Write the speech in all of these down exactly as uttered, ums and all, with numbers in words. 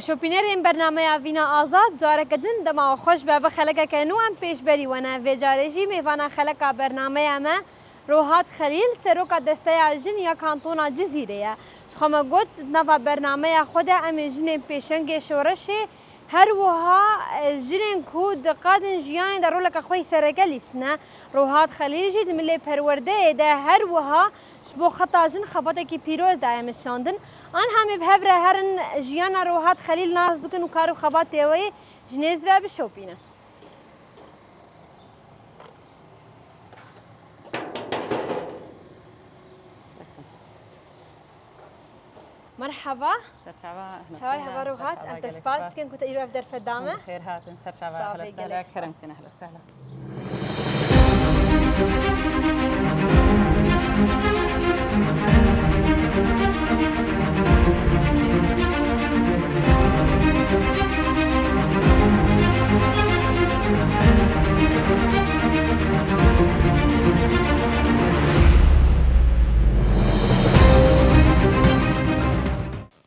Şopînerên bernameya Vîna Azad, careke din dema we xweş be. Bi xelekeke nû em pêşberî we ne. Vê carê jî mêvana xeleka bernameya me Rohat Xelîl, seroka desteya jin ya kantona Cizîrê ye. Ji xwe me got, di nava bernameya xwe de em ê jinên pêşengê şoreşê, her wiha, e, jinên ku diqadin jiyanê de roleke xwe yî sereke lîstine. Rohat Xelîl jî di milê perwerdeyê de her wiha ji bo xeta jin xebatekî pîroz daye meşandin. Anha em ê bi hev re herin jiyana Rohat Xelîl nas bikin û kar û xebatê wê ji nêz ve bişopînin. Merhaba. Serçava, ehlen Çawa sehlen, heva Rohat, serçava, em te gelek spas spas. Dikin ku te îro ev derfet da me. Hûn bi xêr hatin, serçava, Sağ ehlen be, sehlen, gelek kerem spas. Kin, ehlen sehlen.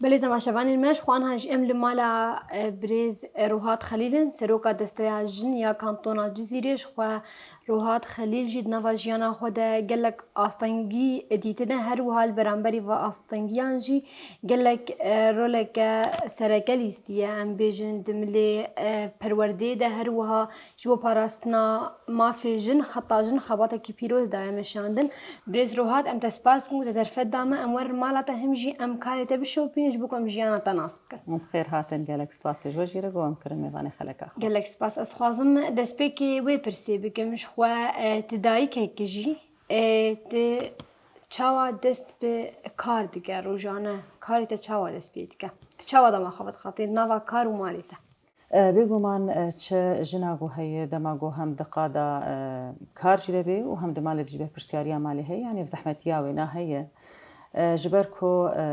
Belê temaşevanên me, ji xwe anha jî em li mala, e, birêz, e, Rohat Xelîl in, seroka desteya jin ya kantona Cizîrê. Ji xwe Rohat Xelîl jî di nava jiyana xwe de gelek astengî dîtine, her wiha li beramberî ve astengiyan jî gelek, e, roleke sereke lîstiye. Em bêjin di milê, e, perwerdeyê de her wiha ji bo parastina mafê jin, xeta jin xebatekî pîroz daye meşandin. Birêz Rohat, em te spas dikin ku te derfet da me, em werin mala te, him jî em karê te bişopînin ji bo ku em jiyana te nas bikin. Hûn bi xêr hatin, gelek spas ji we jî re ku em kirin mêvanê xeleka xwe. Gelek spas. Ez dixwazim destpêkê wê pirsê bikim ji xwe, e, tu dayikek jî, e, tu çawa dest bi kar dike rojane? Karê te çawa dest pê dike? Tu çawa dema xwe vedixatî nava kar û malê te? E, bêguman, e, çi jina ku heye, dema ku hem di qada, e, kar jî de bê û hem di malê de jî berpirsiyariya malê heye, yanî ev zehmetiya wêna heye. E, ji ber ku, e,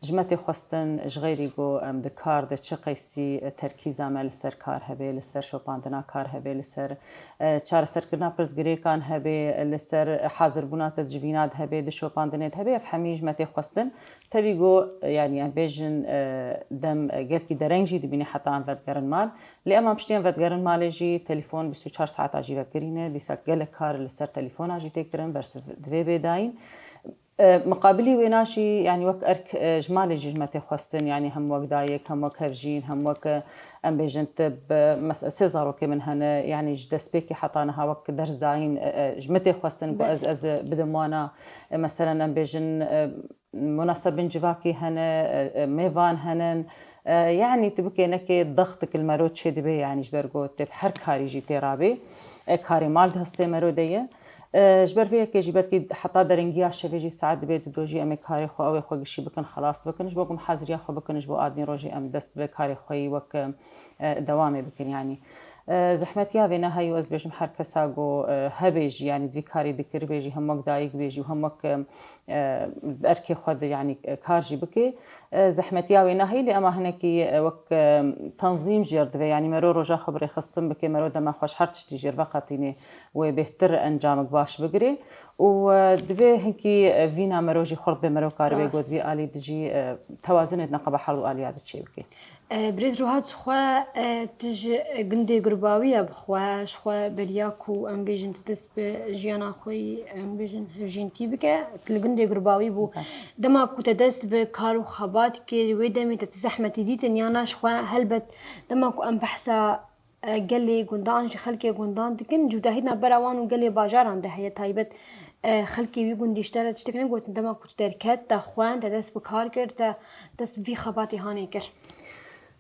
ji me tê xwestin, ji xeyrî ku em di kar de çi qeysî, e, terkîza me li ser kar hebe, li ser şopandina kar hebe, li ser, e, çareserkirina pirsgirêkan hebe, li ser hazirbûna te di civîna de hebe, di şopandinê de hebe, ev hemî ji me tê xwestin. Tevî ku, yanî em bêjin, e, dem, e, gelkî dereng jî dibîne heta em vedigerin mal. Lê em, em piştî em vedigerin malê jî telefon bîst û çar saeta jî vekirîne. Dîsa gelek kar li ser telefona jî tê kirin, bersiv divê bê dayîn. E, miqabilî wêna jî, yanî wek erk, e, ji malê jî ji me tê xwestin, yanî hem wek dayik, hem wek hevjîn, hem wek, e, em bêjin tib, e, mes-, sê zarokê min hene, yanî ji destpêkê heta niha wek ders dayîn, e, e, ji me tê xwestin ku Belê. ez, ez bidim wana, e, meselen em bêjin, e, munasebên civakî hene, e, e, mêvan henin. E, yanî tu bikê nekê dextik li mero çê dibe, yanî ji ber ku tê bi her karî jî tê rabê. E, karê mal di hestê mero de ye. E, ji ber vê yekê jî belkî heta derengiya şevê jî saet dibe dido jî em ê karê xwe, ew ê xwe gişî bikin, xelas bikin. Ji bo ku em haziriya xwe bikin, ji bo adnî rojê em dest bi karê xwe yî wek, e, dewamê bikin, yanî. E, zehmetiya vêne heyî û ez bêjim her kesa ku, e, hebê jî, yanî di vî karî dikiribê jî, hem wek dayik bê jî û hem wek, e, e, erkê xwe de, yanî, e, kar jî bike. E, zehmetiya wêne heyî, lê ema hinekî, e, wek, e, tenzîm jêr divê, yanî mero roja xwe bi rêxistin bike, mero dema xwe ji her tiştî jêr veqetînê wê bêhtir encamik baş bigirê û, e, divê hinkî, e, vîna mero jî xurt bê, mero karibê Rast. got vî alî dijî, e, tewazinê di neqeba her du aliya de çêbike. E, Birêz Rohat, ji xwe, e, tu ji gundê Gurbawî ye bi xwe, ji xwe beriya ku em bêjin tu dest bi jiyana xwe yî, em bêjin hevjîntî bike, tu li gundê Gurbawî bû. Bike. Dema ku te dest bi kar û xebat kir, wê demê te tu zehmetî dîtin, yan na ji xwe helbet dema ku em behsa, e, gelê gundan jî xelkê gundan dikin, cudahî di navbera wan û gelê bajaran de heye, taybet, e, xelkê wî gundî ji te re tiştek negotin, dema ku tu derket, te xwend, te dest bi kar kir, te dest bi vî xebatê hanê kir.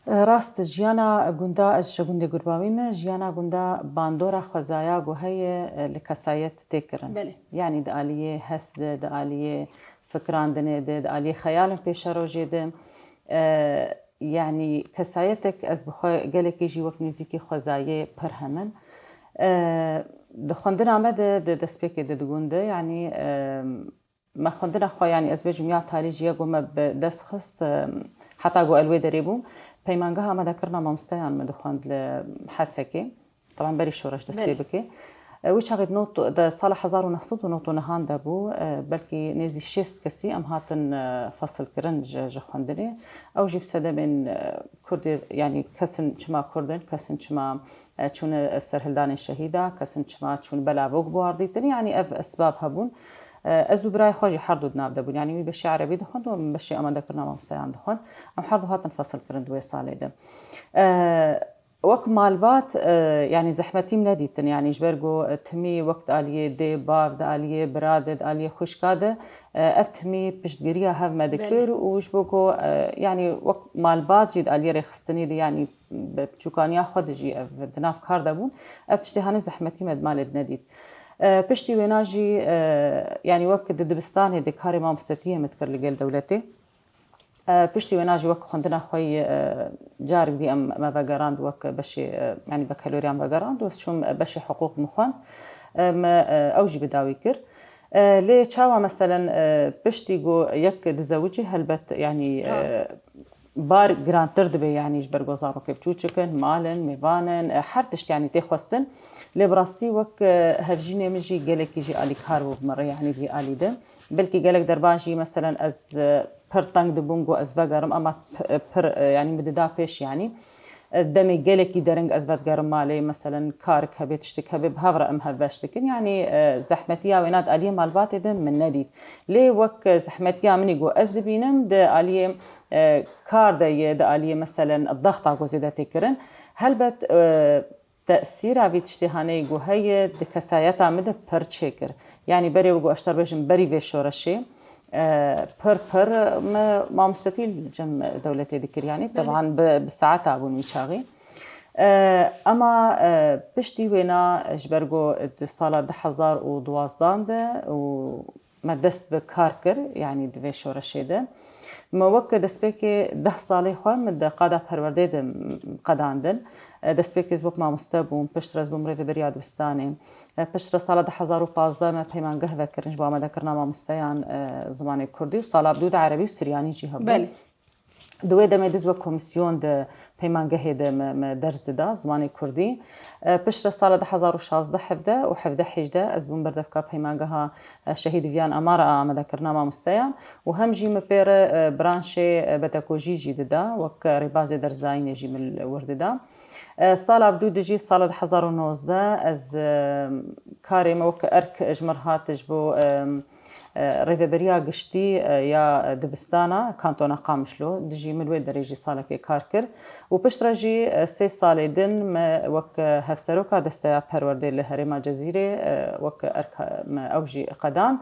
Rast, jiyana gunda, ez ji gundê Gurbawî me, jiyana gunda bandora xwezaya ku heye, e, li kesayet tê kirin. Belê. Yanî di aliyê hest de, di aliyê fikirandinê de, di aliyê xeyalên pêşerojê de, e, yanî kesayetek ez bi xwe gelekî jî wek nêzîkî xwezayê pir hemin. E, di xwendina me de, di destpêkê de di gund de, yanî, e, Me xwendina xwe, yanî ez bêjim ya talî jî ye ku me bi dest xist, e, heta ku el wê derê bûm. Peymangeha me de kirina mamosteyan me dixwend li Hesekê. Teban berî şoreş dest pê Belê. bike. Wî çaxê di not, di sala hezar û neh sed û nod û nehan de bû, e, belkî nêzî şêst kesî em hatin, e, fesilkirin ji, ji xwendinê. Ew jî bi sedemên, e, Kurdê, yanî kesin çima Kurd in, kesin çima, e, çûne serhildanên şehîda, kesin çima çûn belavok biwardîtin, yanî ev esbab hebûn. E, ez û birayê xwe jî herdu di nav de bûn. Yanî wî beşê erebî dixwend û min beşê amadekirina mamosteyan dixwend. Em herdu hatin fesilkirin di wê salê de. E, Wek malbat, e, yanî zehmetî min nedîtin, yanî ji ber ku, e, timî wek di aliyê dê, bav, di aliyê bira de, di aliyê xwişka de, e, ev timî piştgiriya hev me dikir û ji bo ku, e, yanî wek malbat jî di aliyê rêxistinî de, yanî bi biçûkaniya xwe de jî ev di nav kar de bûn, ev tiştê hanê zehmetî me di malê de nedît. E, piştî wêna jî, e, yanî wek di dibistanê de karê mamostetiyê me dikir li gel dewletê. E, piştî wêna jî wek xwendina xwe yî, e, carek dî em, me vegerand wek beşê, e, yanî bekeloriyan vegerand û ez çûm, e, beşê hiqûq min xwend. E, me, e, ew jî bi dawî kir. E, lê çawa meselen, e, piştî ku yek dizewicî helbet, yanî, e, bar girantir dibe, yanî ji ber ku zarokê biçûçik in, mal in, mêvan in, e, her tişt yanî tê xwestin. Lê bi rastî wek, e, hevjînê min jî gelekî jî alîkar bû bi min re, yanî vî alî de. Belkî gelek derban jî, meselen, ez, e, pir teng dibûm ku ez vegerim, ama p-, pir, e, yanî min dida pêş, yanî, e, demê gelekî dering ez vedigerim malê, meselen, karik hebe, tiştik hebe, bi hev re em hevbeş dikin. Yanî, e, zehmetiya wêna di aliyê malbatê de min nedît. Lê wek, e, zehmetiya min î ku ez dibînim, di aliyê, e, kar de ye, di aliyê, meselen, dexta ku zêde tê kirin. Helbet, e, tesîra vî tiştê haneyî ku heye di kesayeta min de pir çêkir. Yanî berê wek ku ez ji te re bêjim berî vê şoreşê, e, pir pir me mamostetî li cem dewletê dikir. Yanî teban bi, bi saeta bûn wî çaxî. E, ema, e, piştî wêna ji ber ku di sala du hezar û duwazdan de û me dest bi kar kir, yanî di vê şoreşê de. Me wek destpêkê deh salê xwe min di qada perwerdê de qedandin. Destpêkê ez wek mamoste bûm, piştre ez bûm rêveberiya dibistanê. Piştre sala du hezar û pazdeh me peymangeh vekirin ji bo amadekirina mamosteyan, e, zimanê kurdî û sala bi dû de erebî û siryanî jî hebû. Belê. Di wê demê de ez wek komîsyon di peymangehê de me, me ders dida zimanê kurdî. E, piştre sala du hezar û şazdeh hevdeh û hevdeh hejdeh ez bûm berdevka peymangeha, e, Şehîd Viyan Amara a amadekirina mamosteyan û hem jî me pê re, e, branşê, e, pedagojî jî dida, wek rêbazê derzayînê jî min wir dida. E, sala bi dû de jî sala du hezar û nozdeh ez, e, karê me wek erk ji min re hat ji bo, e, e, rêveberiya giştî, e, ya dibistana Kantona Qamişlo, dijî min wê derê jî salekê kar kir û piştre jî, e, sê salê din me wek, e, hevseroka Desteya Perwerdê li Herêma Cezîrê, e, wek erk me ew jî qedand.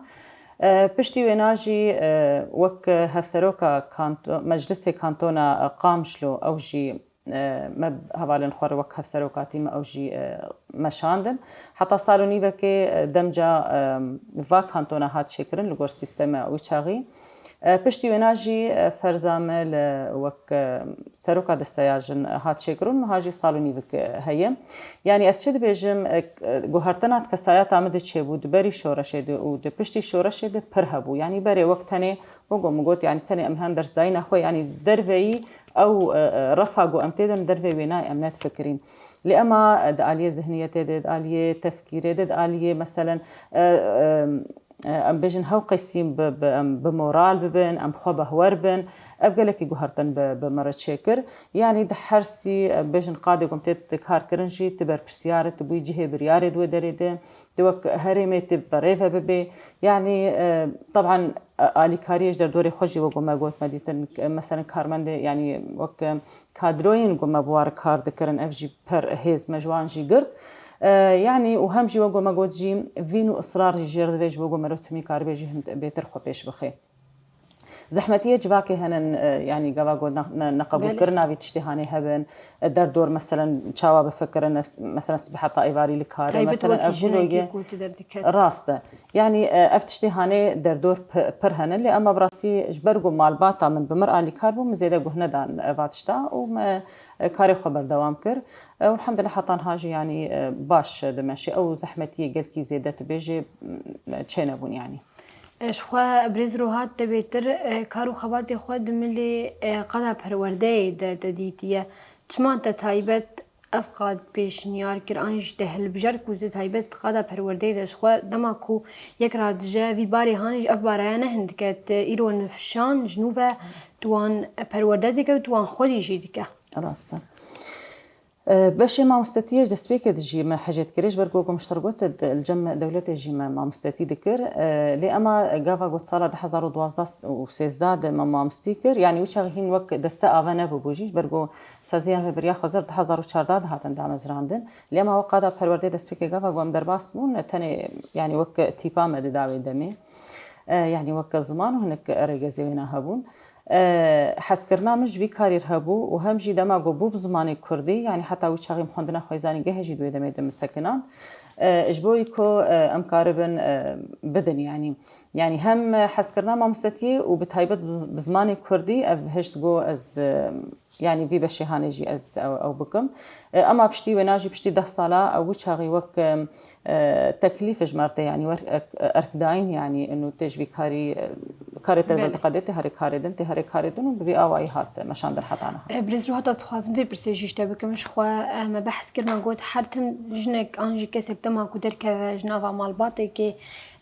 E, piştî wêna jî, e, wek hevseroka kanto-, Meclisê Kantona Qamişlo ew jî e, me hevalên xwe re wek hevserokatî me ew jî, e, meşandin. Heta sal û nîvekê, e, demca, e, va kantona hat çêkirin li gor sîstema wî çaxî. E, piştî wêna jî, e, ferza me li wek, e, seroka desteya jin hat çêkirin, niha jî sal û nîvik, e, heye. Yanî ez çi dibêjim, e, k-, e, guhertina di kesayeta min de çêbû, di berî şoreşê de û di piştî şoreşê de pir hebû. Yanî berê wek tenê, wek ku min got, yanî tenê em hen dersdayîna xwe, yanî derveyî ew, e, e, refa ku em tê de ne dervê wênayê em nedifikirîn. Lê ema, e, di aliyê zihniyetê de, di aliyê tefkîrê de, di aliyê, meselen, e, e, e, em bêjin hewqesî bi, bi, em bi moral bibin, em xwe behwer bin. Ev gelekî guhertin bi, bi min re çêkir. Yanî di her sî, e, bêjin qadê ku em tê de kar kirin jî, tu berpirsiyar î, tu bûyî cihê biryarê di wê derê de. Tu wek herêmê tu bi rê ve bibê. Yanî, e, teban, e, alîkariyê ji derdorê xwe jî wek me got me dîtin, e, meselen karmendê, yanî wek, e, kadroyên ku me bi wan re kar dikirin, ev jî pir hêz me ji wan jî girt. E, yanî û hem jî wek me got jî vîn û israr jî jêr divê ji bo ku meriv timî karibê jî hin bêtir xwe pêş bixê. Zehmetiyê civakê hene, e, yanî gava got ne-, ne-, neqebûlkirina vî tiştê hanê hebin, e, derdor meselen çawa bifikirin, es-, meselen sibê heta êvarî li karê, taybet meselen wekî ev jinekê guloyê ku tu derdiket. Rast e. Yanî, e, ev tiştê hanê derdor pi-, pir hene, lê ema bi rastî ji ber ku malbata min bi mir alîkar bû, min zêde guh nedan, e, va tişta û me, e, karê xwe berdewam kir. E, û elhamdulillah heta niha jî yanî, e, baş dimeşê. Ew zehmetiyê gelkî zêde tu bêjê, m, çênebûn yanî. Ji xwe birêz Rohat te bêtir, e, kar û xebatê xwe di milê, e, qada perwerdeyê de te dîtiye. Çima te taybet ev qad pêşniyar kir an jî te hilbijart ku di taybet qada perwerdeyê de ji xwe dema ku yek radije vî barê hanê jî ev baraya ne hin dike, te îro nifşan ji nû ve tu wan perwerde dike û tu wan xwedî jî dike. Rast e. E, beşê mamostetiyê ji destpêkê de jî me hejê dikirê, ji ber ku wek min ji te re got, di, li cem dewletê jî me mamostetî dikir. E, lê ema gava got sala du hezar û duwazdeh û sêzdeh de me mamostî kir. Yanî wî çaxê hîn wek deste ave nebûbû jî, ji ber ku saziya me beriya xwezir du hezar û çardeh de hatin damezrandin. Lê ema wek qada perwerdeyê destpêkê gava ku em derbas bûn, tenê yanî wek tîpa me dida wê demê. E, yanî wek ziman û hinek rêgezê wêna hebûn. E, hezkirina min ji vî karî re hebû û hem jî dema ku bû bi zimanê kurdî, yanî heta wî çaxê min xwendina xwezanîgehê jî di wê demê de min sekinand. E, ji bo wî ku, e, em karibin, e, bidin, yanî, yanî hem hezkirina mamostetiyê û bi taybet bi, bi zimanê kurdî ev hişt ku ez, e, yanî vî beşê hanê jî ez ew, ew bikim. E, ema piştî wêna jî piştî deh sala ew wî çaxê wek, e, e, teklîf ji me re tê, yanî wek, e, erkdayîn, yanî inu tê ji vî karî, e, karê te li ber Belê. diqedê tê herê karê din, tê herê karê din û bi vî awayî hat meşandin heta niha. E, Birêz Ruhat, ez dixwazim vê pirsê jî ji te bikim. Ji xwe, e, me behs kir, me got her tim jinek an jî kesek dema ku derkeve ji nava malbatêkê,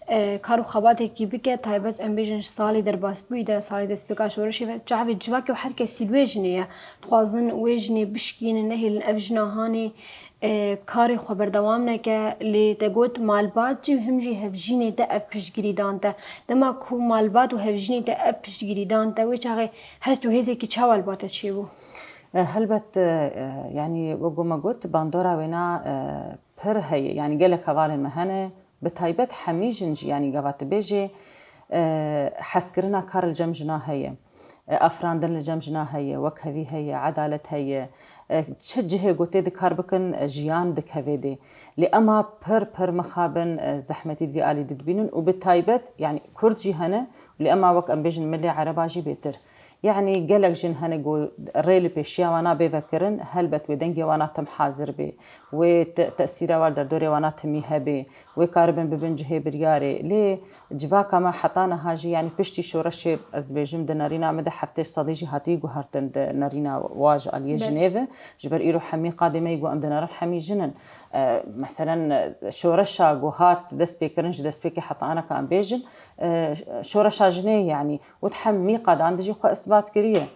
e, kar û xebatekî bike, taybet em bêjin ji salê derbasbûyî de, salê destpêka şoreşê ve, çavê civakê û her kesî li wê jinê ye. Dixwazin wê jinê bişkînin, nehêlin ev jina hanê, e, karê xwe berdewam neke, lê te got malbat jî him jî hevjînê te ev piştgirî dan te. Dema ku malbat û hevjînê te ev piştgirî dan te, wê çaxê hest û hêzekî çawa li ba te çêbû? E, helbet, e, e, yanî wek ku me got, bandora wêna, e, pir heye. Yanî gelek hevalên me hene, bi taybet hemî jin jî, yanî gava tu bêjê, e, hezkirina kar li cem jina heye. E, afirandin li cem jina heye, wekhevî heye, edalet heye. E, çi cihê ku tê di kar bikin, e, jiyan dikeve dê. Lê ema pir, pir mixabin, e, zehmetî di vî alî di dibînin û bi taybet, yanî kurd jî hene, lê ema wek em bêjin milê ereba jî bêtir. Yanî gelek jin hene ku rê li pêşiya wana bê vekirin, helbet wê dengê wana tim hazir bê, wê te-, tesîra wan li derdorê wana timî hebê, wê karibin bibin cihê biryarê. Lê civaka me heta niha jî, yanî piştî şoreşê, ez dibêjim di nerîna min de heftê sedî jî hatiye guhertin di nerîna wa ji aliyê Belê. Jinêve. Ji ber îro hemî qadê me yî ku em dinerin hemî jin in. E, meselen, e, şoreşa ku hat dest pê kirin ji destpêkê heta anaka em bêjin, e, şoreşa jinê, yanî û di hemî qadan de jî xwe isbat kiriye.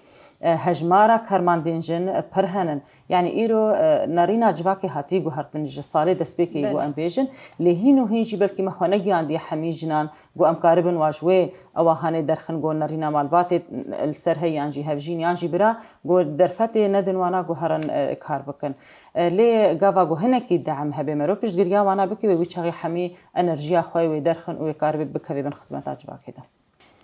E, hejmara karmandên jin, e, pir henin. Yanî îro, e, nerîna civakê hatî guhertin ji salê destpêkê Belê. Ku em bêjin. Lê hîn û hîn jî belkî me xwe negiyandiye hemî jinan ku em karibin wa ji wê ewa hanê derxin ku nerîna malbatê li ser hey yan jî hevjîn yan jî bira ku derfetê nedin wana ku herin, e, kar bikin. E, lê gava ku hinekî de'm hebe mero piştgiriya wana bike wê wî çaxê hemî enerjiya xwe wê derxin û wê karibê bikeve bin xizmeta civakê de.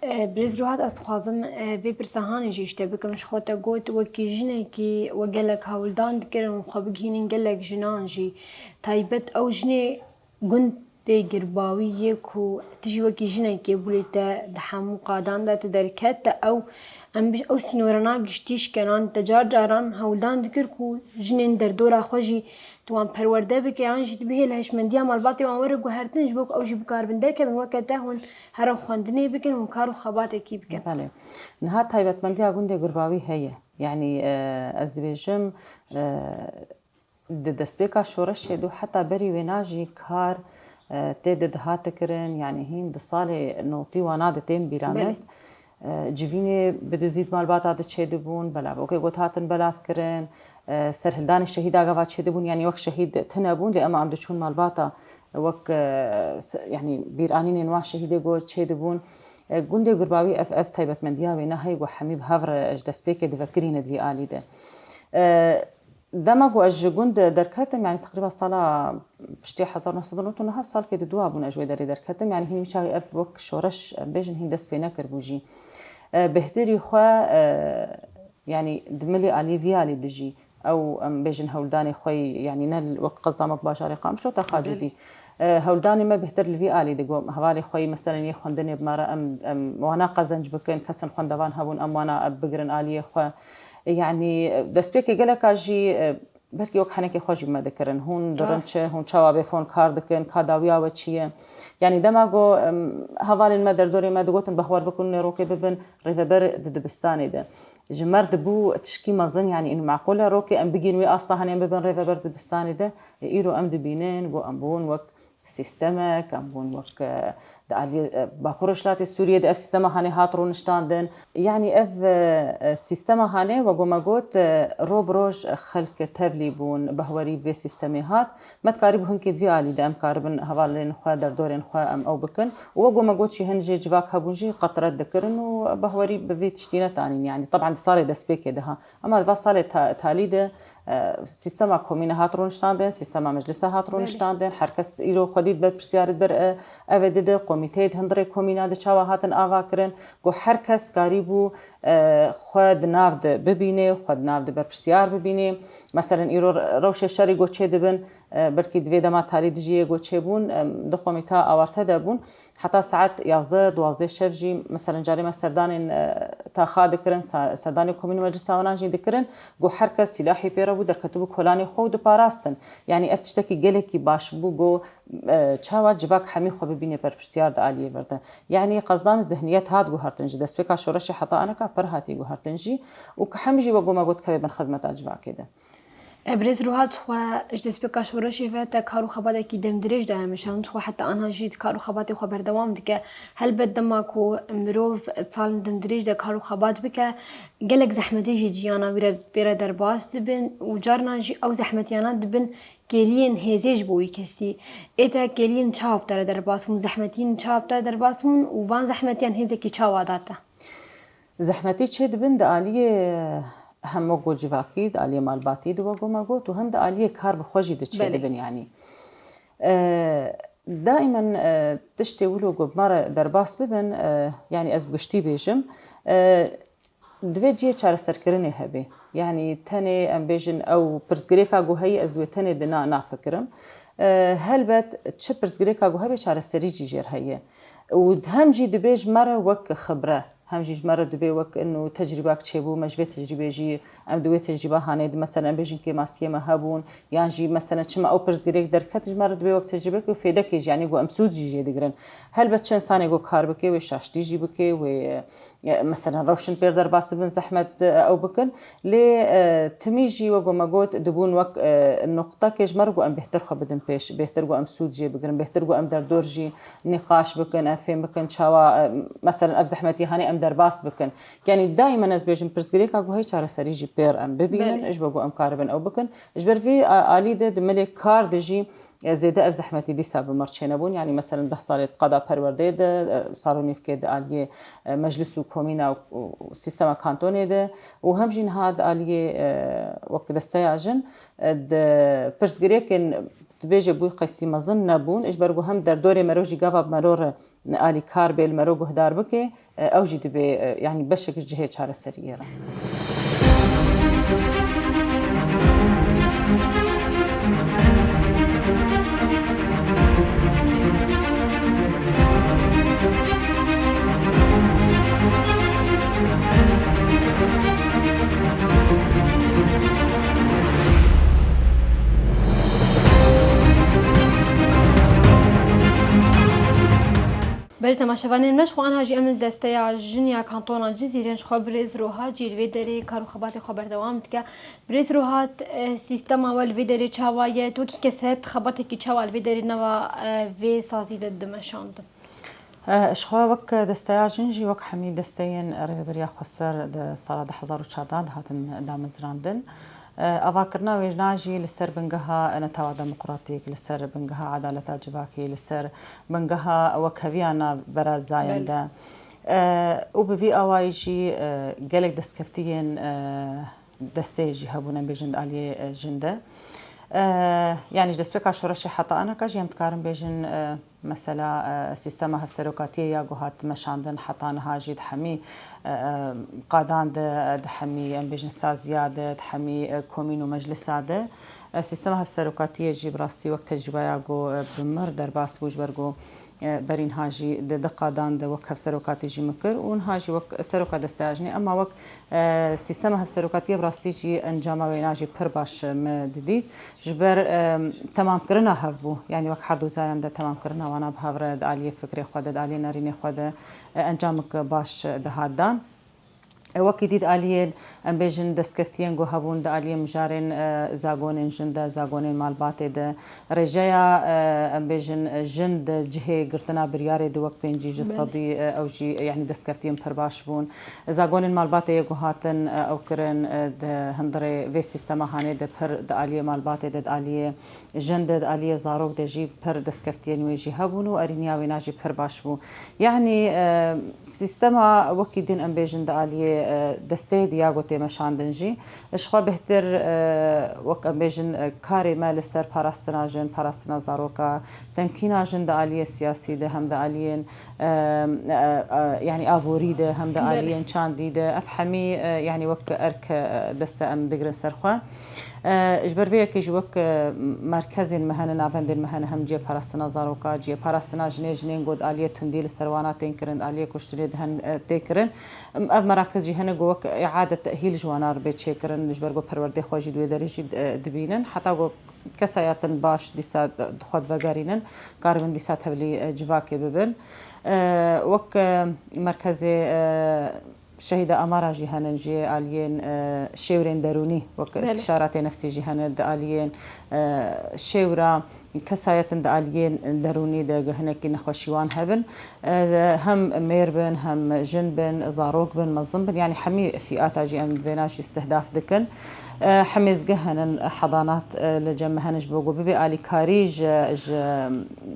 E, Birêz Ruhat, ez dixwazim, e, vê pirsa hanê jî ji te bikim. Ji xwe te got, wekî jinekî we gelek hewldan dikirin û xwe bigihînin gelek jinan jî. Taybet ew jinê gund tê girbawî yê ku tu jî wekî jinekê bû lê te di hemû qadan de tu derket te ew, em bi-, ew sînorana giştî şikenan te car caran hewldan dikir ku jinên derdora xwe jî tu wan perwerde bike, yan jî tu bihêle hişmendiya malbatê wan were guhertin, ji bo ku ew jî bikaribin derkevin weke te, hûn herin xwendinê bikin, hûn kar û xebatekî bikin. Belê. Niha taybetmendiya gundê Gurbawî heye. Yanî, e, ez dibêjim, e, di destpêka şoreşê de heta berî wêna jî kar, e, tê de dihate kirin, yanî hîn di salê notî wana de tên bîra me. Belê. E, civînê bi dizî di malbata de çêdibûn, belavokê got hatin belavkirin, e, serhildanê şehîda gava çêdibûn, yanî wek şehîd tune bûn, lê ema em diçûn malbata wek, e, se-, yanî bîranînên wan şehîdê got çêdibûn. E, gundê Gurbawî ev, ev taybetmendiya wêna heye ku hemî bi hev re ji destpêkê divekirîne di vî alî de. E, Dema ku ez ji gund derketim, yanî teqrîba sala piştî hezar neh sed û nod û neh salkê di dua bûn ez ji wê derê derketim. Yanî hîn wî çaxê ev wek şoreş, em bêjin, hîn dest pê nekiribû jî. E, bêhtirî xwe, e, yanî di milê alî vî alî dijî ew, em bêjin, hewldanê xwe yî, yanî ne wek qeza me bajarê Qamişlo te Xacûdî. Belê. E, hewldanê me bêhtir li vî alî digo, hevalê xwe yî, meselen, yê xwendinê bi me re em, em wana qezenc bikin, kesin xwendevan hebûn, em wana bigirin aliyê xwe. E, yanî, e, destpêkê geleka jî, e, belkî wek henekê xwe jî me dikirin. Hûn di rind çi, hûn çawa bê fon kar dikin, ka dawiya we çi ye? Yanî dema ku, em, hevalên me derdorê me digotin, behwer bikin, nêrokê bibin, rêveber di dibistanê de. Ji me re dibû tişkî mezin, yanî, ino meqûl e, rokê em bigihîn wê asta, hanê em bibin rêveber dibistanê de. Ê, îro em dibînin ku em bûn wek sîstemek, em bûn wek, e, di aliyê, e, Bakur Rojhilatê Sûriyê de ev sîstema hanê hat rûniştandin. Yanî ev, e, e, sîstema hanê, wek ku me got, e, ro bi roj xelk tevlî bûn, behwerî vê sîstemê hat. Me dikarîbû hinkê di vî alî de em karibin hevalên xwe, derdorên xwe em ew bikin. Û wek ku me got jî hin jê civak hebûn jî qet red dikirin û behwerî bi vî tiştî netanîn. Yanî, teban di salê destpêkê de ha. Ema di va salê ta-, talî de, e, sîstema komîne hat rûniştandin, sîstema meclisa hat rûniştandin. Her kes îro xwedî di berpirsiyarî di ber, e, eve dide, komîteyê di hundirê komîna de çawa hatin ava kirin, ku her kes karîbû, e, xwe di nav de bibînê, xwe di nav de berpirsiyar bibînê. Meselen, îro re-, rewşê şerî ku çêdibin, e, belkî di vê dema talî dijî yê ku çêbûn, em, di komîta awarte de bûn. Heta saet yazdeh, duwazdeh şev jî, meselen, carê me serdanên, e, taxa dikirin, sa-, serdanê komîn û meclisa wan jî dikirin, ku her kes sîlahî pê re bû, derketibû kolanê xwe û diparastin. Yanî ev tiştekî gelekî baş bû, ku, e, çawa civak hemî xwe bibîne berpirsiyar di aliyê vir de. Yanî qezdan û zihniyet hat guhertin, ji destpêka şoreşê heta aneka pir hatiye guhertin jî û ku hem jî wek ku me got dikeve bin xidmeta civakê de. E, Birêz Ruhat, xwe ji destpêka şoreşê ve te kar û xebatekî demdirêj daye meşandin, xwe heta anha jî di kar û xebatê xwe berdewam dike. Helbet dema ku mirov salên demdirêj de kar û xebat bike, gelek zehmetî jî ciyana wî re pê re derbas dibin û carna jî ew zehmetiyana dibin kêliyên hêzê ji bo wî kesî. Ê te kêliyên çawa bi te re derbas bûn, zehmetiyên çawa bi te re derbas bûn û van zehmetiyan hêzekî çawa da te? Zehmetî çê dibin di aliyê hemû ku civakî, di aliyê malbatî de wek ku me got û hem di aliyê kar bi xwe jî de çê dibin, yanî. E, daimen, e, tiştê wilo ku bi me re derbas bibin, e, yanî ez bi giştî bêjim, e, divê cihê çareserkirinê hebe. Yanî tenê em bêjin ew pirsgirêka ku heye ez wê tenê di na nafikirim. E, helbet çi pirsgirêka ku hebe çareserî jî jêr heye. Û hem jî dibê ji me re wek xibre. Hem jî ji me re dibê wek ino tecrîbak çêbû, me ji vê tecrîbê jî, em di wê tecrîba hanê di, meselen, em bêjin kêmasiyê me hebûn, yan jî, meselen, çima ew pirsgirêk derket, ji me re dibê wek tecrîbek û fêdekê jî, yanî ku em sûd jî jê digirin. Helbet çi insanê ku kar bike, wê şaştî jî bike, wê, e, meselen, rewşin pêr derbas bibin, zehmet, e, ew bikin. Lê, e, timî jî, wek ku me got, dibûn wek, e, nuqtekê ji me re ku em bêhtir xwe bidin pêş, bêhtir ku em sûd jê bigirin, bêhtir ku em derdor jî nîqaş bikin, em fêm bikin çawa, e, meselen, ev zehmetî hanê em derbas bikin. Yanî daimen ez bêjim pirsgirêka ku heye çareserî jî pêr em bibînin, ji bo ku em karibin ew bikin. Ji ber vî, a-, alî de di milê kar de jî, e, zêde ev zehmetî dîsa bi mir çênebûn. Yanî meselen deh salê di qada perwerdeyê de, e, sal û nîvkê di aliyê, e, meclis û komîna û, û sîstema kantonê de û hem jî niha di aliyê, e, wek desteya jin, e, di pirsgirêkên dibêje bûy qeysî mezin nebûn, ji ber ku hem derdorê mero jî gava bi mero re alîkar bê, li mero guhdar bike, e, ew jî dibê, e, yanî beşek ji cihê çareseriyê re. Belê temaşevanên me, ji xwe anha jî em li desteya jin ya kantona Cizîrê, ji xwe birêz Rohat jî li vê derê kar û xebatê xwe berdewam dike. Birêz Rohat, e, sîstema we li vê derê çawa ye? Tu wekî keset xebatekî çawa li vê derê nava, e, vê sazî de dimeşandin? E, ji xwe wek desteya jin jî wek hemî desteyên Rêveberiya Xweser di sala du hezar û çardeh de hatin damezrandin. E, avakirina wêjna jî li ser bingeha netewa demokratîk, li ser bingeha edaleta civakî, li ser bingeha wekheviya navbera zayende. E, û bi vî awayî jî, e, gelek destkeftiyên, e, desteyê jî hebûn, em bêjin di aliyê, e, jin de. E, yanî ji destpêka şoreşê heta anaka jî em dikarin bêjin, e, mesela, e, sîstema hevserokatiyê ya ku hat meşandin heta niha jî di hemî, e, e, qadan de, e, di hemî, em bêjin saziya de, di hemî, e, komîn û meclisa de, e, sîstema hevserokatiyê jî bi rastî wek tecrîbeya ku, e, bi mir derbas bû, ji ber ku E, berî niha jî di du qadan de wek hevserokatî jî min kir û niha jî wek seroka desteya jinê. Ema wek, e, sîstema hevserokatiyê bi rastî jî encama wêna jî pir baş min didît. Ji ber, e, temamkirina hev bû. Yanî wek her du zayan de temamkirina wana bi hev re di aliyê fikrê xwe de, di aliyê nerînê xwe de, e, encamek baş dihat dan. Wekî dî di aliyên, em bêjin, destkeftiyên ku hebûn di aliyê mijarên, e, zagonên jin de, zagonên malbatê de, rêjeya, e, em bêjin, jin di cihê girtina biryarê de wek pêncî ji Belê. sedî, e, ew jî, e, yanî destkeftiyên pir baş bûn. Zagonên malbatê yê ku hatin, e, ew kirin, e, di hundirê vê sîstema hanê de pir di aliyê malbatê de, di aliyê jin de, di aliyê zarok de jî pir destkeftiyên wê jî hebûn û erîniya wêna jî pir baş bû. Yanî, e, sîstema wekî din em bêjin di aliyê, e, desteyê diya ku tê meşandin jî. Ji xwe bêhtir, e, wek em bêjin, e, karê me li ser parastina jin, parastina zaroka, temkîna jin di aliyê siyasî de hem di aliyên, e, e, e, yanî aborî de hem di Belê. aliyên çandî de. Ev hemî, e, yanî wek erk, e, deste em digirin ser xwe. E, ji ber vê yekê jî wek, e, merkezên me hene, navendên me hene, hem cihê parastina zaroka, cihê parastina jinê, jinên ku di aliyê tundî li ser wana tên kirin, di aliyê kuştinê de hen, e, tê kirin. Em, ev merakiz jî hene ku wek îade tehîl ji wana re bê çêkirin, ji ber ku perwerdê xwe jî di wê derê jî, e, dibînin. Heta ku kesayetên baş dîsa di xwe divegerînin, karibin dîsa tevlî, e, civakê bibin. E, wek, e, merkezê, e, Şehîda Amara jî hene, ji aliyên, e, şêwrên derûnî, wek Belê. îstişaratê nefsî jî hene, di aliyên, e, şêwra kesayetin di aliyên derûnî de hinekî nexweşî wan hebin. E, hem mêr bin, hem jin bin, zarok bin, mezin bin, yanî hemî fîata jî em vêna jî istihdaf dikin. E, hemêzgeh henin, hedanat, e, li cem me hene ji bo ku bibe alîkarî ji, ji,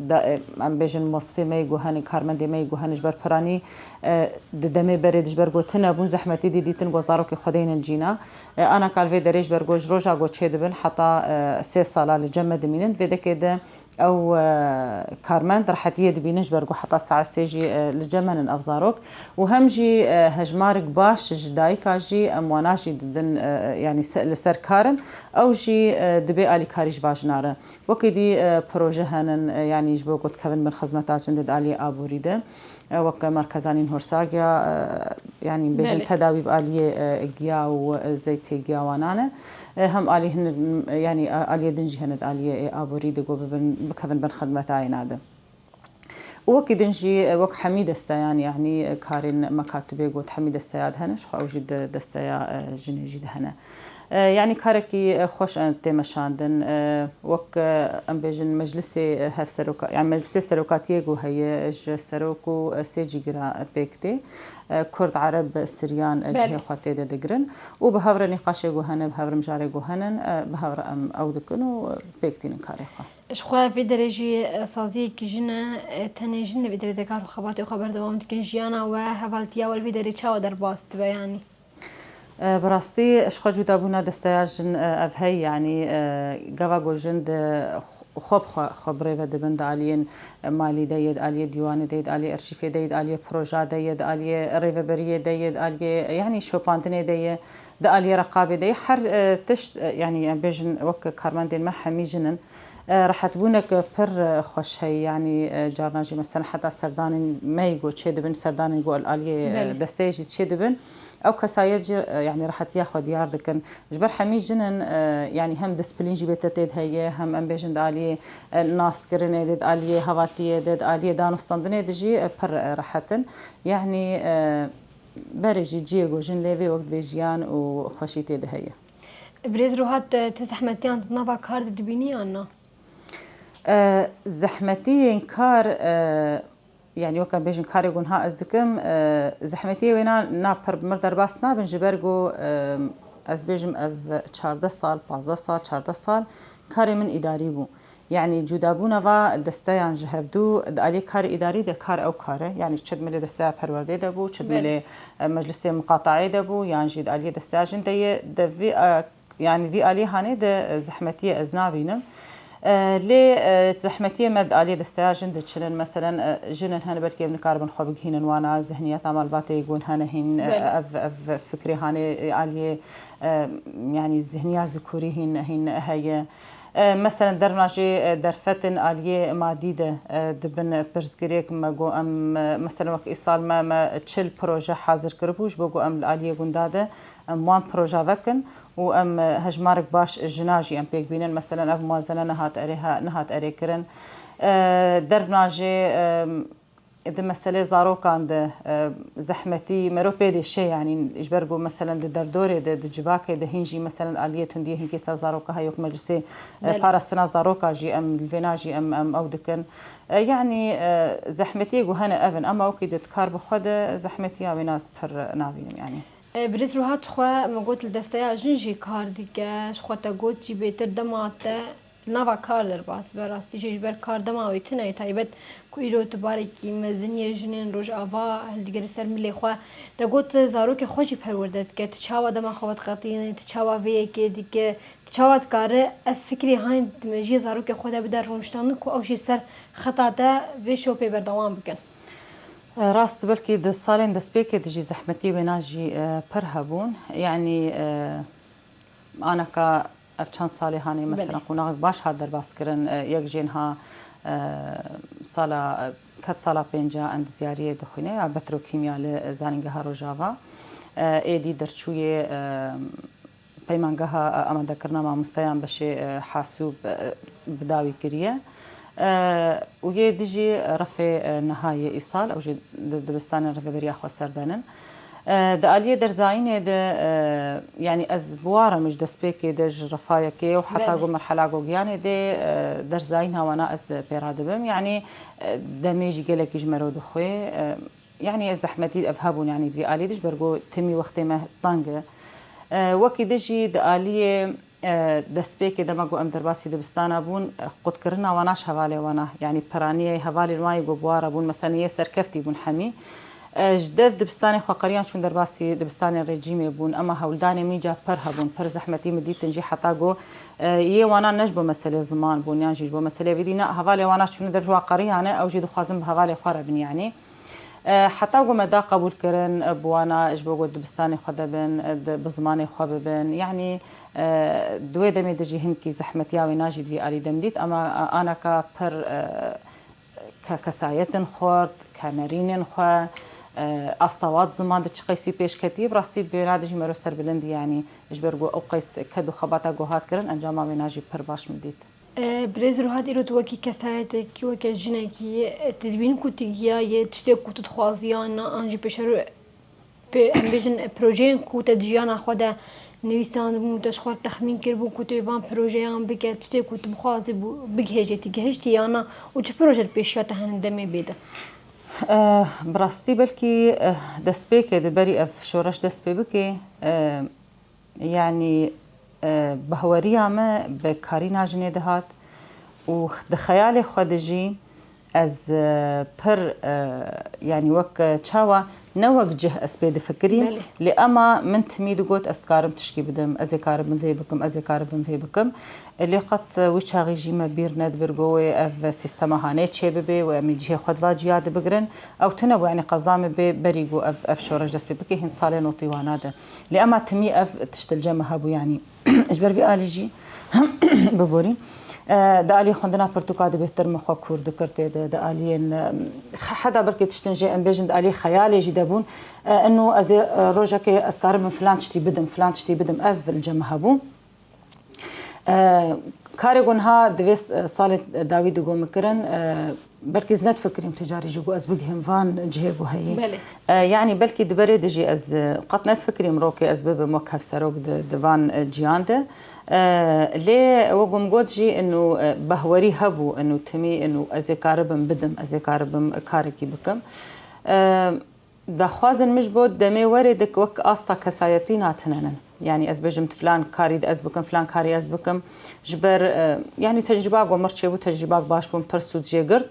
da, e, em bêjin mosifê me yê ku hene, karmendê me yê ku hene ji ber piranî, e, di demê berê de ji ber ku tune bûn, zehmetî dî dîtin ku zarokê xwe deynin cîna. E, ana kal vê derê ji ber ku ji roja ku çêdibin heta, e, sê sala li cem me dimînin. Vê dekê de ew, e, karmend rehetiyê dibînin ji ber ku heta saet sê jî, e, li cem me nin ev zarok. Û hem jî, e, hejmarek baş ji dayika jî em wana jî didin, e, yanî se-, li ser kar in. Ew jî, e, dibe alîkarî ji va jina re. Wekî dî, e, proje henin, e, yanî ji bo ku dikevin bin xizmeta çin di aliyê aborî de. E, wek merkeza Nînhorsagiya, e, yanî bêjin Belê. tedawî bi aliyê, e, giya û, e, zeytê giya wanan e. E, hem alî hin, yanî, e, aliyê din jî hene di aliyê, e, aborî de ku bibin, bikevin bin xidmeta êna de. Û wekî din jî, e, wek hemî desteyan, yanî, e, karên mekatibê got hemî desteya de hene, ji xwe ew jî di desteya, e, jinê jî de hene. E, yanî karekî, e, xweş, e, tê meşandin. E, wek, e, em bêjin meclisê, e, hevseroka-, yanî meclisê serokatiyê ku heye ji serok û, e, sê cîgira, e, pêk tê. E, Kurd, Ereb, Siryan, e, Belê. cihê xwe tê de digirin. Û bi hev re nîqaşê ku hene, bi hev re mijarê ku henin, e, bi hev re em ew dikin û, e, pêk tînin karê xwe. Ji xwe vê derê jî, e, saziyekî jin e, e, tenê jin li vê derê de kar û xebatê xwe berdewam dikin. Jiyana we, hevaltiya we li vê derê çawa derbas dibe yanî? E, bi rastî ji xwe cudabûna desteya jin, e, ev hey, yanî, e, gava ku jin di xwe bi xwe, xwe bi rê ve dibin di aliyên malî de ye, di aliyê dîwanê de ye, di aliyê erşîfê de ye, di aliyê proja de ye, di aliyê rêveberiyê de ye, di aliyê, yanî şopandinê de ye, di aliyê reqabê de ye. Her, e, tişt, e, yanî em bêjin wek karmendên me hemî jin in. E, rehetbûnek pir, e, xweş heye, yanî, e, carna jî mesela heta serdanên me yî ku çêdibin, serdanên ku li aliyê, e, Belê. desteyê jî çêdibin. Ew kesayet jî, e, yanî rehetiya xwe diyar dikin. Ji ber hemî jin in, e, yanî hem disîplîn jî bê te tê de heye, hem em bêjin di aliyê, e, naskirinê de, di aliyê hevaltiyê de, di aliyê danûstandinê de jî, e, pir, e, rehet in. Yanî, e, berê jî cihê ku jin lê vê wek divê jiyan û xweşî tê de heye. Birêz Ruhat, e, tu zehmetiyan di nava kar de dibînî yan na? E, zehmetiyên kar, e, Yanî wek em bêjin karê ku niha ez dikim, e, zehmetiyê wê na, na pir bi mir derbas nabin, ji ber ku, e, ez bêjim ev çardeh sal, pazdeh sal, çardeh sal karê min îdarî bû. Yanî cudabûna va desteyan ji hevdû di aliyê karê îdarî de kar ew kar e. Yanî çi di milê desteya perwerdê de bû, çi di Belê. milê, e, meclisê miqataê de bû, yan jî di aliyê desteya jin de ye, de vî, e, Yanî vî alî hanê de, e, zehmetiyê ez nabînim. E, lê, e, zehmetiyê me di alî desteya jin de çi ne? Meselen, e, jin in hene belkî em nikaribin xwe bigihînin wana zihniyeta malbatê gon hene hîn, e, Belê. ev, ev fikrê hanê, e, aliyê, e, yanî zihniya zikurî hîn, hîn heye. E, meselen, derbna jê, e, derfetên aliyê madî de, e, dibin pirsgirêk. Me got em, e, meselen, wek îsal me, me çil proje hazir kiribû, ji bo ku em li aliyê gunda de em wan proje vekin û em, e, hejmarek baş jina jî em pêk bînin. Meselen, ev muwazene nehat erê, ha, nehat erê kirin. E, derbna jê, e, di meselê zarokan de, e, zehmetî mero pê dêşe, yanî ji ber ku, meselen, di derdorê de, di civakê de, hîn jî, meselen, aliyê tundiyê hinkê ser zaroka heye, wek meclisê, e, Belê. parastina zaroka jî em li vêna jî em, em ew dikin. E, yanî, e, zehmetiyê ku hene ev in, ema wekî di kar bi xwe de zehmetiya wêna ez pir nabînim, yanî. E, Birêz Ruhat, xwe me got li desteya jin jî kar dike, ji xwe te got jî bêtir dema te li nava kar derbas be, rastî jî ji ber kar dema wê tune ye, taybet ku îro tu barekî mezin yê jinên Rojava hildigere ser milê xwe. Te got zarokê xwe jî perwerde dike, tu çawa dema xwe vediqetîne, tu çawa vê yekê dike, tu çawa dikare ev fikrê hanê di mejiyê zarokê xwe de bide rûniştandin ku ew jî ser xeta te vê şopê berdewam bikin. Rast, belkî di salên destpêkê de jî zehmetî wêna jî, e, pir hebûn. Yanî, e, anaka ev çend salê hanê, mesela, Belê. qonaxek baş hat derbaskirin, e, yek jê niha, e, sala, e, ket sala pênca endizyariyê dixwîne ya petrokîmya li, e, Zanîngeha Rojava. E, êdî derçûyê, e, peymangeha, e, amadekirina mamosteyan beşê, e, hasûb, e, bi dawî kiriye. E, û yê dijî refê, e, niha yê îsal, ew jî di dibistanên rêveberiya xweser de nin. E, di aliyê derzayînê de, e, yanî ez bi wan re me ji destpêkê de ji refa yekê û heta Belê. ku merhela ku giyanê dê, e, derzayîna wana ez pê re dibim. Yanî, e, demê jî gelekî ji mero dixwê. E, Yanî zehmetî ev hebûn, yanî di vî alî de ji ber ku timî wextê me teng e. E, wekî din jî di aliyê, e, destpêkê de me got em derbasî dibistana bûn, e, qutkirina wana ji hevalê wana, yanî piraniyê hevalên wan yê ku bi wan re bûn, mesela yê serkeftî bûn hemî. E, ji dev dibistanê xwe qeriyan çûn derbasî dibistanê rejîmê bûn, ema hewldanê min ca pir hebûn, pir zehmetî min dîtin jî heta ku, e, yê wana ne ji bo meselê ziman bûn, yan jî ji bo meselê vî dî ne, hevalê wana çûne dev ji wan qeriyane, ew jî dixwazin bi hevalê xwe re bin, yanî. E, heta ku me da qebûl kirin, e, bi wana ji bo ku dibistanê xwe de bin, e, di, bi zimanê xwe bibin. Yanî, e, di wê demê de jî hinkî zehmetiya wêna jî di vî alî de min dît. Ema, e, anaka pir, e, ke-, kesayetên xurt, ke nerînên xwe, e, asta wan di ziman de çi qeysî pêş ketî, bi rastî bi wêna de jî mero serbilind, yanî ji ber ku ew qeys ked û xebata ku hat kirin, encama wêna jî pir baş min dît. E, Birêz Ruhat, îro tu wekî kesayetekî, weke jinekî, e, tu dibînî ku tu giya yê tiştê ku tu dixwazî yan na, an jî pêşerû, pê-, em bêjin, e, projeyên ku te di jiyana xwe de nivîsandibûn, te ji xwe re texmîn kiribû ku tu ê van projeyan bike, tiştê ku tu bixwazî bû, bigihêjê, tu gihiştî yan na û çi proje li pêşiya te hene demê bê de? E, bi rastî belkî, e, destpêkê de berî ev şoreş dest pê bike, e, Yanî, e, bahweriya me bi karîna jinê dihat û di xeyalê xwe de jî ez, e, pir, e, yanî wek, e, çawa ne wek cih ez pê difikirîm, Belê. lê ema min timî digot ez dikarim tişkî bidim, ez ê karibim vê bikim, ez ê karibim vê bikim. E, lê qet, e, wî çaxî jî me bîr nedibir ku wê ev sîstema hanê çêbibe û em ê cihê xwe di va ciya de bigirin. Ew tune bû, yanî qezda me bê berî ku ev, ev şoreş dest pê bike, hîn salên notî wana de. Lê ema timî ev tişt li cem me hebû, yanî ji ber vî alî jî biborî. E, di alî xwendina pirtûka de bêhtir min xwe kûr dikir tê de, di aliyên, e, he-, heta belkî tiştên jê em bêjin di alî xeyalê jî de bûn. E, ino ez ê, e, rojekê ez karibim filan tiştî bidim, filan tiştî bidim, ev li cem me hebû. E, karê ku niha di vê s-, salê dawî de ku min kirin, e, belkî ez nedifikirîm tu carî jî ku ez bigihim van cihê ku heyî. Belê. E, yanî belkî di berê de jî ez, e, qet nedifikirîm rokê ez bibim wek hevserok di, di van, e, ciyan de. E, lê wek ku min got jî ino, e, bahwerî hebû, ino timî, ino ez ê karibim bidim, ez ê karibim karekî bikim. E, Daxwazên min ji bo demê werê dik wek asta kesayetî natinênin. Yanî ez bêjim, filan karî de ez bikim, filan karî ez bikim. Ji ber, e, yanî tecrîba ku mir çêbû, tecrîba baş bûn, pir sûd jê girt.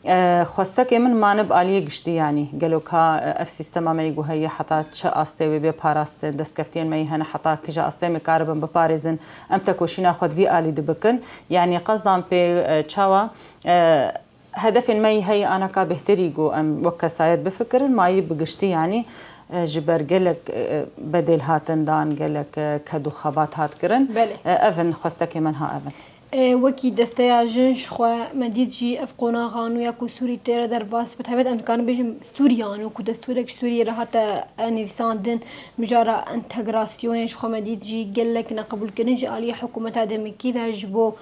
E, xwestekê min mane bi aliyê giştî, yanî gelo ka, e, ev sîstema me yê ku heye heta çi astê wê bê parastin, destkeftiyên me yê hene heta kija astê em ê karibin biparêzin, em tekoşîna xwe di vî alî de bikin. Yanî qezdan pê, e, çawa, e, Hedefên me yî heye anaka bêhtirî ku em wek kesayet bifikirin, ma yî bi giştî, yanî, e, ji ber gelek, e, bedêl hatin dan, gelek, e, ked û xebat hat kirin. Belê. E, ev in xwestekê me niha ev in. Wekî desteya jin ji xwe me dît jî ev qonaxa nû ya ku Sûrî tê re derbas, bi taybet em dikarin bêjin Sûriyan û ku destûrek ji Sûriyê re hate nivîsandin, mijara entegrasyonê ji xwe me dît jî gelek neqebûlkirin ji aliyê hikûmeta demikî ve ji bo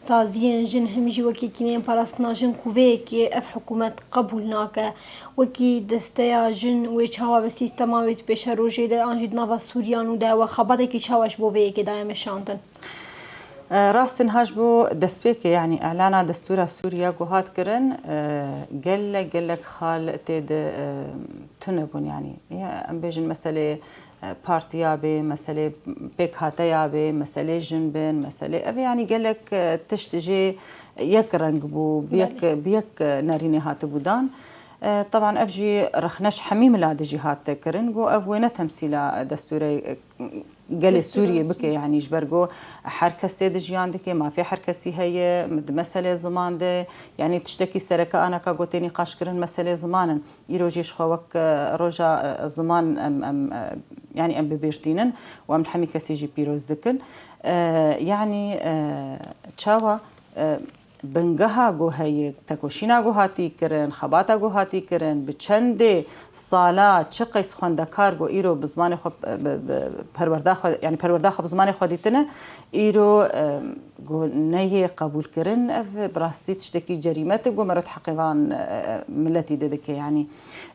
saziyên jin, him jî wekî kîneyên parastina jin ku vê yekê ev hikûmet qebûl nake. Wekî desteya jin wê çawa bi sîstema wê di pêşerojê de an jî di nava Sûriyan û de we xebatekî çawa ji bo vê yekê daye meşandin? E, Rast in, ha ji bo destpêkê, yanî elana destûra Sûriya ku hat kirin, e, gelek gelek xal tê de, e, tune bûn, yanî. Ya, em bêjin meselê, e, partiya bê, meselê pêkhateya bê, meselê jin bin, meselê ev, yanî gelek, e, tişt jê yek reng bû, bi yek, Belê. bi yek, e, nerînê hatibû dan. E, teban ev jî rexne ji hemî mila de jî hat kirin, ku ev wê ne temsîla destûrê, e, gelê Sûriyê bike, yanî ji ber ku her kes tê de jiyan dike, mafê her kesî heye, di meselê ziman de, yanî tiştekî sereke anaka ku tê nîqaş kirin meselê ziman in. Îro jî ji xwe wek, e, roja, e, ziman em, em, e, yanî em bibîrtînin û em li hemî kesî jî pîroz dikin. E, yanî, e, çawa, e, bingeha ku heye, tekoşîna ku hatî kirin, xebata ku hatî kirin, bi çendê sala çi qeys xwendekar ku îro bi zimanê xwe, bi, bi perwerda xwe, yanî perwerda xwe bi zimanê xwe dîtine, îro, e, ku neyê qebûlkirin, ev bi rastî tiştekî cerîmet e ku merot heqê van, e, miletî de dike, yanî.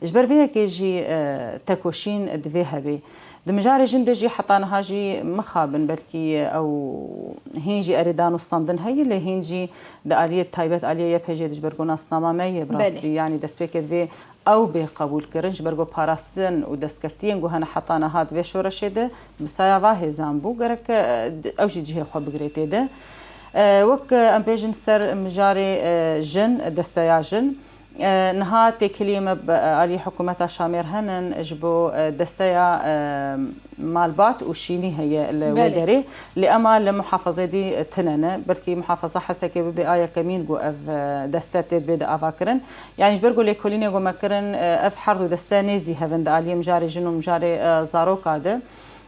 Ji ber vê yekê jî, e, tekoşîn divê hebe. Di mijarê jin de jî heta niha jî mixabin, belkî ew hîn jî erê danûstandin heye, lê hîn jî di aliyê taybet, aliyê Y P G de ji ber ku nasnama me ye, bi Belê. rastî, yanî destpêkê divê ew bê qebûlkirin, ji ber ku parastin û destkeftiyên ku hene heta niha di vê şoreşê de bi saya va hêzan bû, gerek, e, di-, ew jî cihê xwe bigirê tê de. E, wek, e, em bêjin ser mijarê, e, jin, desteya jin, E, niha têkiliyê me bi, e, alî hikûmeta Şamêr henin ji bo, e, desteya, e, malbat û şînî heye li wê Belê. derê. Lê ema li muhafazê dî, e, tine ne. Belkî muhafaza Hesekê bibe a yekemîn ku ev, e, deste tê bê de avakirin. Yanî ji ber ku lêkolînê ku me kirin, e, ev her du deste nêzî hevin di aliyê mijarê jin û mijarê, e, zaroka de.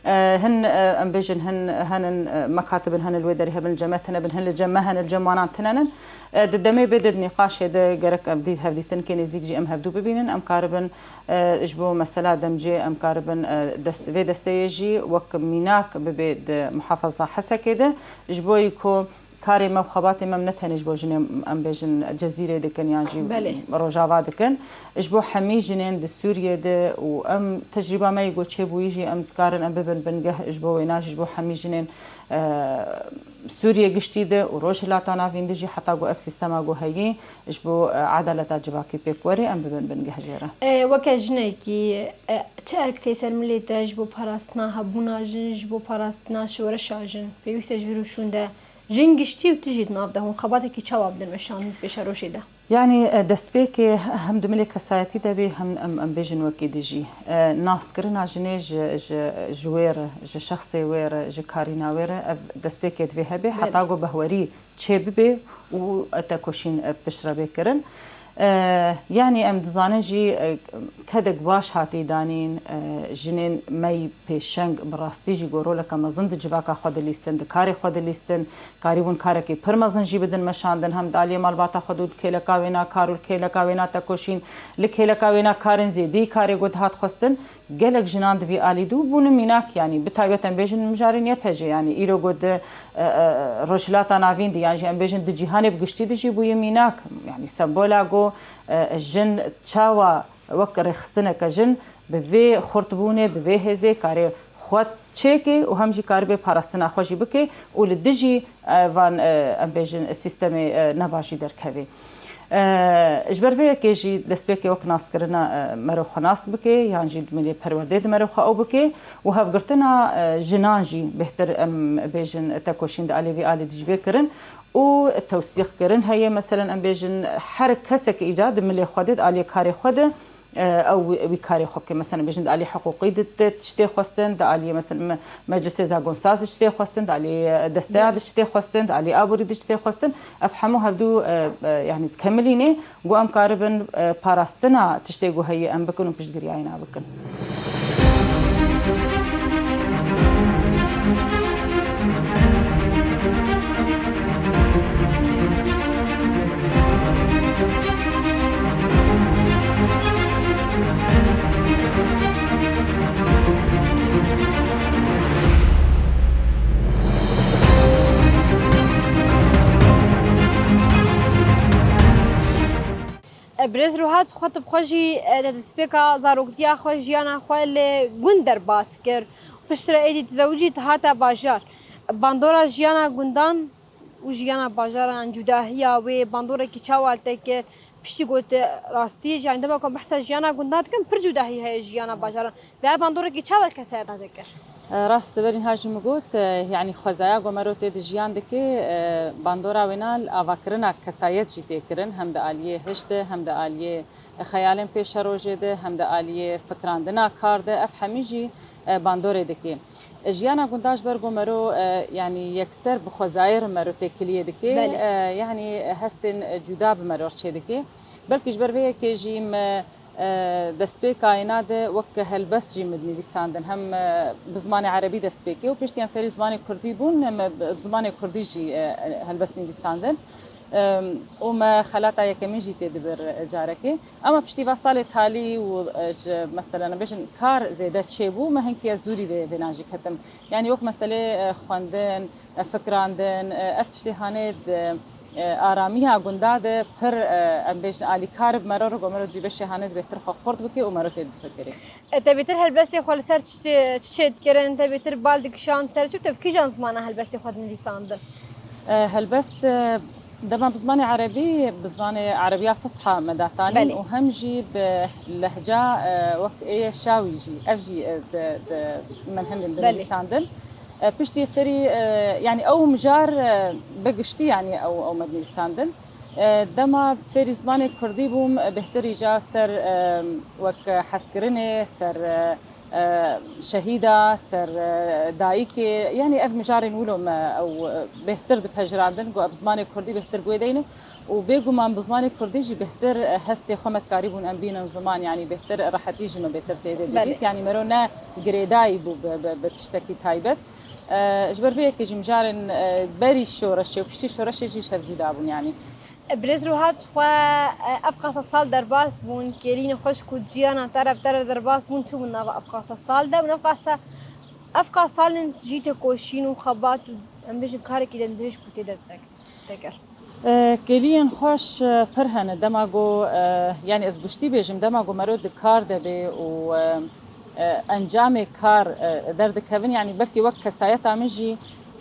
E, hin, e, em bêjin, hin, henin, e, mekatibin, henin li wê derê hebin, li cem me tine bin, hin li cem me henin, li cem wanan tine nin. E, di demê bê de, di nîqaşê de gerek em dî-, hevdîtinkê nêzîk jî em hevdû bibînin. Em karibin, e, ji bo mesela demcê em karibin, e, dest-, vê desteyê jî wek mînak bibe di muhafaza Hesekê de. Ji bo ku karê me û xebatê me ne tenê ji bo jinê, em bêjin, Cezîrê dikin yan jî Belê. Rojava dikin. Ji bo hemî jinên di Sûriyê de û em tecrîba me yê ku çêbûyî jî em dikarin em bibin bingeh ji bo wêna jî ji bo hemî jinên, e, Sûriyê giştî de û Rojhilata Navîn de jî heta ku ev sîstema ku heyî ji bo, e, edaleta civakî pêk were em bibin bingeh jê re. E, weke jinekî, e, çi erk tê ser milê te ji bo parastina hebûna jin, ji bo parastina şoreşa jin? Pêwîst e ji vir û şûn de Jin giştî û tu jî di nav de hûn xebatekî çawa bidin meşandin di pêşerojê de? Yanî, e, destpêkê hem di milê kesayetî de bê, hem em, em bêjin wekî dijî. E, naskirina jinê ji, ji, ji wê re, ji şexsê wê re, ji karîna wê re, ev destpêkê divê hebe, Belê. heta ku behwerî çêbibe û tekoşîn, e, piştre bê kirin. E, yanî em dizanin jî, e, kedek baş hatî danîn, e, jinên me yî pêşeng bi rastî jî ku roleke mezin di civaka xwe dilîstin, di karê xwe dilîstin, karîbûn karekî pir mezin jî bidin meşandin, hem di aliyê malbata xwe de û di kêleka wêna kar û li kêleka wêna tekoşîn, li kêleka wêna karên zêdî karê ku dihat xwestin, gelek jinan di vî alî dû bûne mînak, yanî bi taybet em bêjin mijarên Y P G, yanî îro ku di, e, e, Rojhilata Navîn de, yan jî em bêjin di cîhanê bi giştî de jî bûye mînak, yanî sembola ku, e, jin çawa wek rêxistineke jin bi vê xurtbûnê, bi vê hêzê karê xwe çêke û hem jî karibê parastina xwe jî bike û li dijî, e, van, e, em bêjin sîstemê, e, neva jî derkeve. E, ji ber vê yekê jî destpêkê wek naskirina, e, mero xwe nas bike, yan jî di milê perwerdê di mero xwe ew bike û hevgirtina, e, jinan jî bêhtir em bêjin tekoşîn di alî vî alî dijî bê kirin û tewsîq kirin heye. Meselen em bêjin her kesek îca di milê xwe de, di aliyê karê xwe de, e, ew wî, wî karê xwe bike. Meselen bêjin di alî hiqûqî de, de tiştê xwestin, di aliyê meselen me-, meclisê zagonsaz de tiştê xwestin, di alî, e, desteya de tiştê xwestin, di alî aborî de tiştê xwestin. Ev hemû hevdû, e, e, yanî dikemilîne, ku em karibin, e, parastina tiştê ku heye em bikin û piştgiriyayê na bikin. Birêz Ruhat, xwe tu bi xwe jî, e, te destpêka zaroktiya xwe, jiyana xwe li gund derbas kir. Piştre êdî tizewicî, tu hate bajar. Bandora jiyana gundan û jiyana bajaran, cudahiya wê, bandorekî çawa li te kir? Piştî got, rastî, yani dema ku behsa jiyana gundan dikin, pir cudahî heye jiyana bajaran. Vê bandorek çawa kesayeta te kir? E, rast, berî niha jî min got, e, yanî xwezaya ku mero tê de jiyan dike, e, bandora wêna li avakirina kesayet jî tê kirin, hem di aliyê hişt de, hem di aliyê xeyalên pêşerojê de, hem di aliyê fikrandina kar de, ev hemî jî, e, bandorê dike. E, jiyana gundan ji ber ku mero, e, yanî yekser bi xwezayê re mero têkiliyê dike, Belê. e, yanî hestên cuda bi mero re çêdike. Belkî ji ber vê yekê jî me E, destpêka êna de wek helbest jî min dinivîsandin. Hem, e, bi zimanê erebî dest pê kir û piştî em fêrî zimanê kurdî bûn, em bi, bi zimanê kurdî jî, e, helbest nivîsandin. E, û me xelata yekemîn jî tê dibir, e, carekê. Ama piştî va salê talî û, e, ji, meselen, em bêjin kar zêde çêbû, me hinkî ez zûrî vê, vêna jî ketim. Yanî wek meselê, e, xwendin, e, fikrandin, e, ev tiştê hanê di, e, aramiya gunda de pir, e, em bêjin alîkar bi mero re, ku mero di vî beşê hanê de bêhtir xwe xurt bike û mero tê bifikirê. E, te bêtir helbestê xwe li ser çi, çi çê dikirin, te bêtir bal dikişand ser çi, te bi kîjan zimana helbestê xwe dinivîsandin? E, helbest, e, dema bi zimanê erebî, bi zimanê erebiya fisha me datanîn Belê. û hem jî bi lehca, e, wek ê ye şawî jî, ev jî, e, di, di min hindin Belê. dinivîsandin. E, piştî ferî, e, yanî ew mijar, e, bi giştî, yanî ew, ew me dinivîsandin. E, dema fêrî zimanê kurdî bûm, e, bêhtir îca ser, e, wek hezkirinê, ser, e, e, şehîda, ser, e, dayikê, yanî ev mijarên wilo me ew, e, bêhtir dipejirandin, ku bi zimanê kurdî bêhtir guhê deynim. Û bêguman bi zimanê kurdî jî bêhtir, e, hestê xwe me dikarîbûn em bînin ziman, yanî bêhtir rehetî jî me bêtir tê de Belê. didît. Yanî mero ne girêdayî bû bi, bi, bi tiştekî taybet. E, ji ber vê yekê jî mijarên, e, berî şoreşê û piştî şoreşê jî ji hev cuda bûn, yanî. Birêz Ruhat, xwe, e, ev qasa sal derbas bûn, kêlînê xweş ku jiyana te re bi te re derbas bûn, çi bûn nava ev qasa sal de? Û ev qasa, ev qasa salên jî te koşîn û xebat û em bêjin karekî demdirêj ku tê de te, te kir. E, kêliyên xweş, e, pir hene. Dema ku, e, yanî ez guştî bêjim, dema ku mero di kar de bê û, e, e, encamê kar, e, derdikevin, yanî belkî wek kesayeta min jî,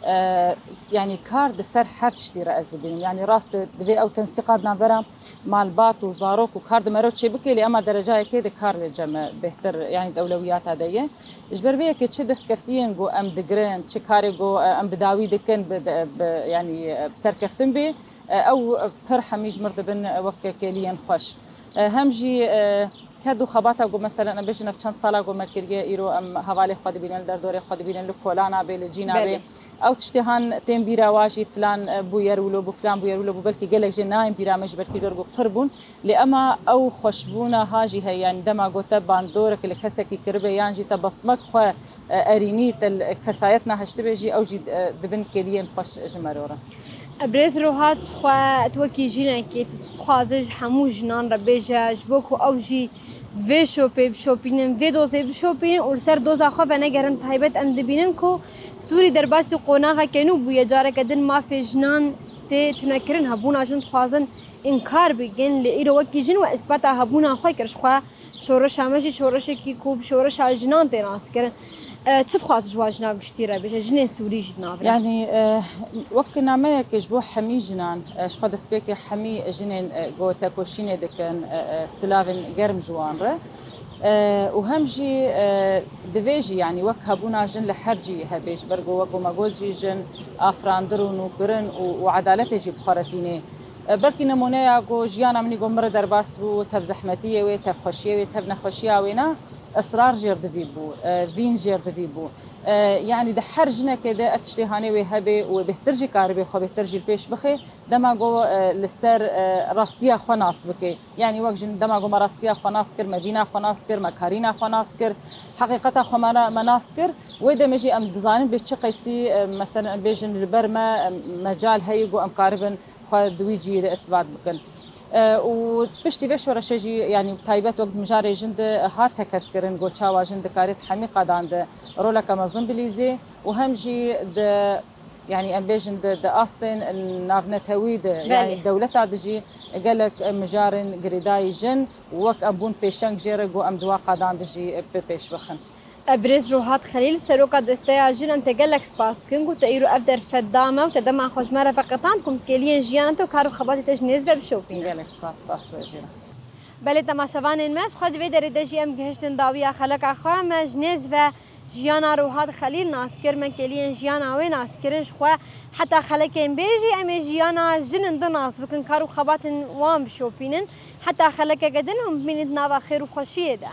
e, yanî kar di ser her tiştî re ez dibînim. Yanî rast e, divê ew tensîqa di navbera malbat û zarok û kar di mero çêbike, lê ema derecayekê de kar li cem e bêhtir, yanî di ewlewiyata de ye. Ji ber vê yekê çi destkeftiyên ku em digirin, çi karê ku, e, em bi dawî dikin, bi, bi, yanî, e, bi serkeftin bê, e, ew, e, pir hemî ji mir dibin, e, wek kêliyên xweş. E, hem jî, e, ked û xebata ku, meselen, em bêjin ev çend sala ku me kiriye, îro em hevalê xwe dibînin, li derdorê xwe dibînin, li kolana bê, li cîna bê. Belê. Ew tiştê han tên bîra wa jî filan, e, bûyer wilo bû, filan bûyer wilo bû, belkî gelek jê nayên bîra me jî, belkî li ber ku pir bûn. Lê ema ew xweşbûna ha jî heye, yanî dema ku te bandorek li kesekî kiribe yan jî te besmek xwe, e, erînî, te li kesayet nehiştibe jî, ew jî, e, dibin kêliyên xweş ji mero re. Birêz Rohat, xwe tu wekî jinekê, tu çi dixwaze ji hemû jinan re bêje, ji bo ku ew jî vê şopê bişopînin, vê dozê bişopînin û li ser doza xwe venegerin? Taybet em dibînin ku Sûrî derbasî qonaxeke nû bûye, careke din mafê jinan tê tunekirin, hebûna jin dixwazin înkar bikin, lê îro wekî jin we îsbata hebûna xwe kir. Ji xwe şoreşa me jî şoreşekî ku bi şoreşa jinan tê naskirin. E, çi dixwaz ji wan jina giştî re bêje, jinên Sûrî jî di nav re? Yanî, e, wek nameyeke ji bo hemî jinan, e, ji xwe destpêkê hemî jinên, e, ku tekoşînê dikin, e, e, silavên germ ji wan re. E, û hem jî, e, divê jî, yanî wek hebûna jin li her cî hebe, ji ber ku wek ku me got jî, jin afirandir û nûkirin û, û edaletê jî bi xwe re tînê. E, belkî nimûneya ku jiyana min î ku min re derbas bû, tev zehmetiyê wê, tev xweşiyê wê, tev nexweşiya wê ne, israr jêr divî bû, e, vîn jêr divî bû. E, yanî di her jinekê de ev tiştê hanê wê hebe û wê bêhtir jî karibê xwe bêhtir jî li pêş bixê, dema ku, e, li ser, e, rastiya xwe nas bike. Yanî wek jin dema ku me rastiya xwe nas kir, me vîna xwe nas kir, me karîna xwe nas kir, heqîqeta xwe me na-, me nas kir, wê demê jî em dizanin bê çi qeysî, e, meselen, em bêjin li ber me, e, mecal heye ku em karibin xwe di wî cihê de isbat bikin. E, û piştî vê şoreşê jî, yanî taybet wek di mijarê jin de hat tekez kirin, ku çawa jin dikarê di hemî qadan de roleke mezin bilîzê û hem jî di Yanî em bêjin di, di astên navnetewî de, Belê. Yanî dewleta de jî gelek mijarên girêdayî jin, wek em bûn pêşeng jê re ku em di wa qadan de jî bi pêş bixin. E, birêz Rohat Xelîl, seroka Desteya Jin, em te gelek spas dikin ku te îro ev derfet da me û te dema xwe ji me re veqetand ku em kêliyên jiyana te û kar û xebatê te ji nêz ve bişopînin. Gelek spas, spas ji we jî re. Belê temaşevanên me, ji xwe di vê derê de jî em gihiştin dawiya xeleka xwe. Me ji nêz ve jiyana Rohat Xelîl nas kir, me kêliyên jiyana wê nas kirin. Ji xwe heta xelekên bê jî em ê jiyana jin in di nas bikin, kar û xebatên wan bişopînin. Heta xelekeke din hûn bimînin di nava xêr û xweşiyê de.